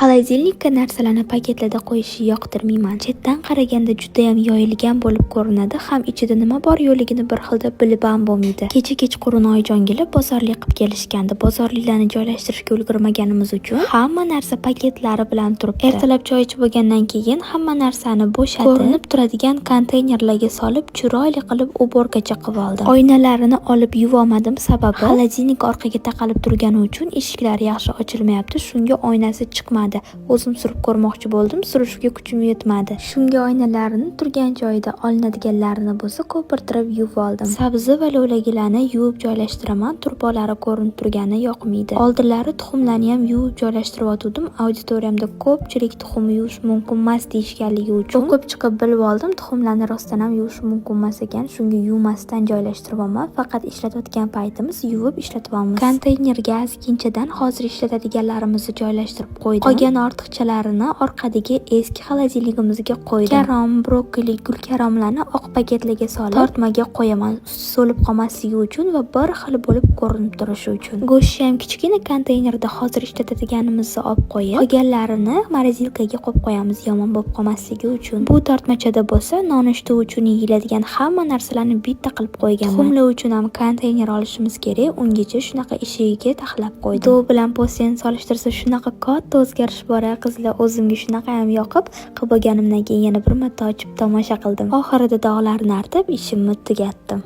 Холодильник ka narsalarni paketlarda qo'yishni yoqtirmayman. Chetdan qaraganda judayam yoyilgan bo'lib ko'rinadi, ham ichida nima bor yo'qligini bir xilda bilib ham bo'lmaydi. Kecha kechqurun oyijon kelib bozorlik qilib kelishgandi. Bozorliklarni joylashtirishga ulgurmaganimiz uchun hamma narsa paketlari bilan turibdi. Ertalab choy ichib bo'lgandan keyin hamma narsani bo'shatib, ko'rinib turadigan konteynerlarga solib, chiroyli qilib уборка cha qilib oldim. Oynalarini olib yuvolmadim, sababi холодильник orqaga taqalib turgani uchun eshiklari yaxshi ochilmayapti. Shunga oynasi chiqmadi. O'zim surib ko'rmoqchi bo'ldim, surishga kuchim yetmadi. Shunga oynalarini turgan joyida, olinadiganlarini bo'lsa ko'pirtirib yuvib oldim. Sabzi va lo'lagilarni yuvib joylashtiraman, turpoqlari ko'rinib turgani yoqmaydi. Oldinlari tuxumlarni ham yuvib joylashtirayotgandim. Auditoriyamda ko'pchilik tuxum yuvish mumkin emas deyishganligi uchun o'qib chiqib bilib oldim, tuxumlarni rostdan ham yuvish mumkin emas ekan. Shunga yuvmasdan joylashtiryapman. Faqat ishlatayotgan paytimiz yuvib ishlatyapmiz. Konteynerga ozginchadan hozir ishlatadiganlarimizni joylashtirib qo'ydim. Qolgan ortiqchalarini orqadagi eski холодильник imizga qo'ydim. Karam, brokoli, gulkaramlarni oq paketlarga solib, tortmaga qo'yaman. Usti so'lib qolmasligi uchun va bir xil bo'lib ko'rinib turishi uchun. Go'shtni ham kichkina konteynerda hozir ishlatadiganimizni olib qo'yib, qolganlarini морозилка ga qo'yib qo'yamiz, yomon bo'lib qolmasligi uchun. Bu tortmachada bo'lsa nonushta uchun yeyiladigan hamma narsalarni bitta qilib qo'yganman. Tuxumlar uchun ham konteyner olishimiz kerak. Ungacha shunaqa eshigiga taxlab qo'ydim. До bilan после ni solishtirsa, shunaqa katta o'zgarish bor, a, qizlar, o'zimga shunaqa ham yoqib, qilib bo'lganimdan keyin yana bir marta ochib tomosha qildim. Oxirida dog'larni artib, ishimni tugatdim.